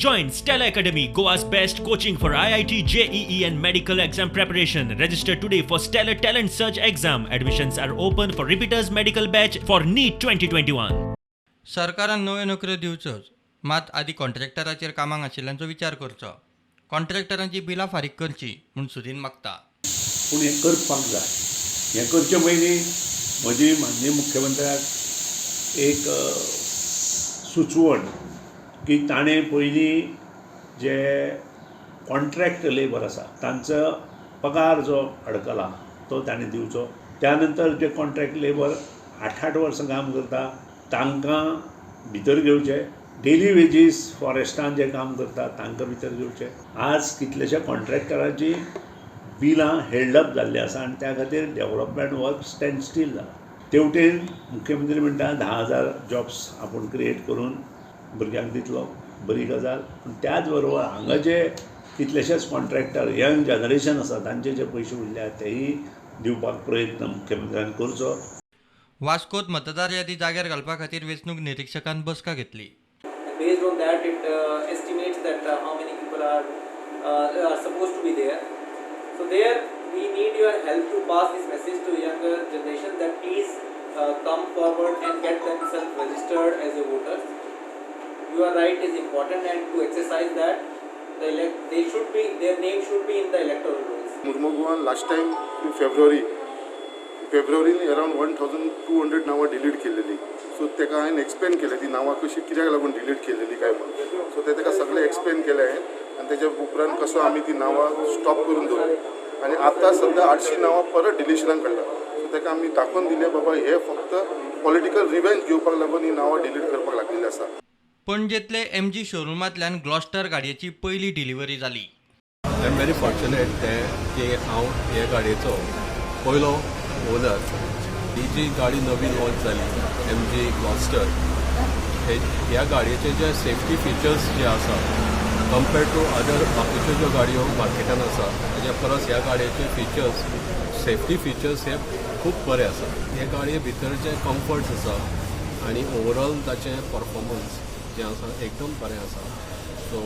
Join Stella Academy, Goa's best coaching for IIT, JEE, and medical exam preparation. Register today for Stellar Talent Search exam. Admissions are open for repeaters medical batch for NEET 2021. सरकारान नव्यो नोकऱ्यो दिवच्योच, मात आदी कॉन्ट्रॅक्टराचेर कामाक आशिल्ल्यांचो विचार करचो, कॉन्ट्रॅक्टरांची बिलां फारीक करची म्हूण सुदीन मागता. पूण हें करपाक जाय. हें करचे पयलीं म्हजी माननीय मुख्यमंत्र्याक एक सुचवण की ताणें पयलीं जे कॉन्ट्रॅक्ट लेबर आसा तांचो पगार जो अडकला तो ताणें दिवचो. त्या नंतर जे कॉन्ट्रॅक्ट लेबर आठ आठ वर्सां काम करता तांकां भितर घेवचे. डेली वेजीस फॉरेस्टान जे काम करता तांकां भितर घेवचे. आज कितलेशे कॉन्ट्रॅक्टराची बिलां हेल्ड अप जाल्लीं आसा आनी त्या खातीर डेवलपमेंट वर्क स्टँड स्टील जाला. तेवटेन मुख्यमंत्री म्हणटा, 10,000 जॉब्स आपूण क्रिएट करून भुरग्यांक दितलो. बरी गजाल, पूण त्याच बरोबर हांगा जे कितलेशेच कॉन्ट्रॅक्टर यंग जनरेशन आसा तांचे जे पयशे उरल्या तेय दिवपाक प्रयत्न मुख्यमंत्र्यान करचो. वास्कोत मतदार यादी जाग्यार घालपा खातीर वेंचणूक निरिक्षकान बसका घेतली. And based on that, it estimates that how many people are supposed to be there. So there we need your help to pass this message to younger generation that please come forward and get themselves registered as a voters. Your right is important, and to exercise that, the elect they should be their name should be in the electoral rolls. मुर्मोगोवान last time February फेब्रुवारीन around 1200 नांवां delete केलेली. So तेका हांवें explain केलें, ती नांवां कशी कित्याक लागून डिलीट केलेली काय म्हणून. सो ते तेका सगळें एक्सप्लेन केलें हांवें आनी तेज्या उपरांत कसो आमी ती नांवां स्टॉप करून दवरली आनी आतां सद्या 800 नांवां परत डिलिशनाक काडला. सो तेका आमी दाखोवन दिलें, बाबा, हे फक्त पॉलिटिकल रिवेंज घेवपाक लागून ही नांवां डिलीट करपाक लागलेली आसा. पणजेतले एमजी शोरुमांतल्यान ग्लॉस्टर गाडयेची पयली डिलिव्हरी जाली. I am very fortunate ते की हांव हे गाडयेचो पयलो ओनर. ही जी गाडी नवी लॉन्च जाली, एम जी ग्लॉस्टर, हे ह्या गाडयेचे जे सेफ्टी फिचर्स जे आसा, कम्पेर्ड टू अदर बाकीच्यो ज्यो गाडयो मार्केटान आसा, तेज्या परस ह्या गाडयेचे फिचर्स, सेफ्टी फिचर्स हे खूब बरे आसा. हे गाडये भितर जे कम्फर्ट्स आसा आनी ओवरऑल ताचें परफॉर्मन्स जें आसा, एकदम बरें आसा. सो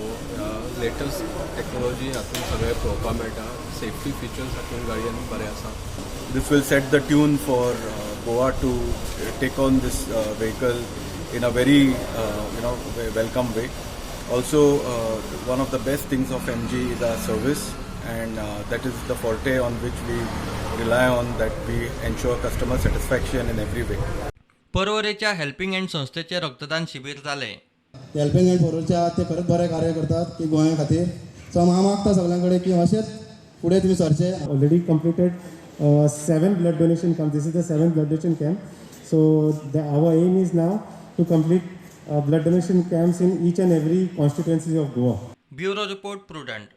लेटस्ट टॅक्नोलॉजी हातून सगळें पळोवपाक मेळटा. सेफ्टी फिचर्स हातून गाडयेन बरें आसा. This will set the tune for Goa to take on this vehicle in a very welcome way. Also, one of the best things of MG is our service, and that is the forte on which we rely on, that we ensure customer satisfaction in every way. पर्वरेच्या helping hand संस्थेचें रक्तदान शिबीर जालें. Helping hand पर्वरचे आहात, ते खरेंच बरें कार्य करतात की गोंया खातीर. सो हांव मागता सगळ्यां कडेन की अशेंच फुडें तुमी सरचे. Already completed seven blood donation camps. This is the seventh blood donation camp. So our aim is now to complete blood donation camps in each and every constituency of Goa. Bureau report, Prudent.